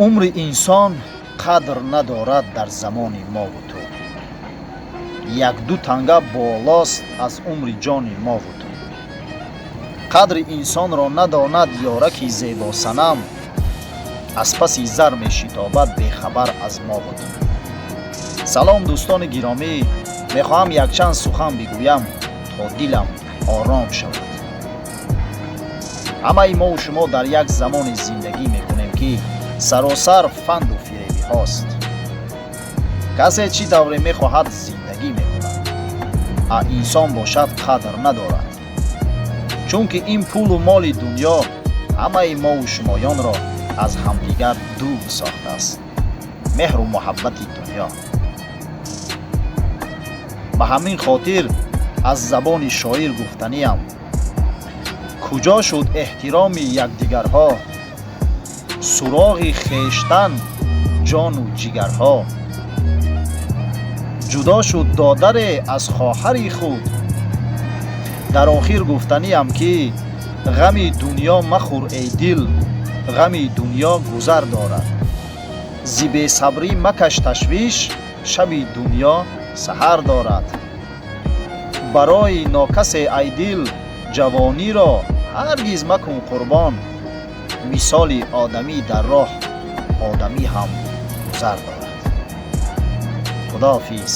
Умри инсон қадр надорад дар замони мову ту. Як-ду танга болост аз умри ҷони мову ту. Қадри инсонро надонад ёраки зебосанам, аз паси зар мешитобад бехабар аз мову ту. Салом, дӯстони гиромӣ! Мехоҳам якчанд сухан бигӯям, то дилам ором шавад. Ҳамаи мову шумо дар як замоне зиндагӣ мекунем, ки саросар фанду фиребиҳост. Касе чӣ тавре мехоҳад зиндагӣ мекунад, а инсон бошад, қадр надорад, чунки ин пулу моли дунё ҳамаи мову шумоёнро аз ҳамдигар дур сохтааст. Меҳру муҳаббати дунё. Ба ҳамин хотир аз забони шоир гуфтаниям: куҷо шуд эҳтироми якдигарҳо, суроғи хештан, ҷону ҷигарҳо? Ҷудо шуд додаре аз хоҳари худ. Дар охир гуфтаниям, ки ғами дунё махӯр, эй дил, ғами дунё гузар дорад. Зи бесабрӣ макаш ташвиш, шаби дунё саҳар дорад. Барои нокасе, ай дил, ҷавониро ҳаргиз макун қурбон. Мисоли одамӣ дар роҳ одамӣ ҳам гузар дорад. Худоҳофиз.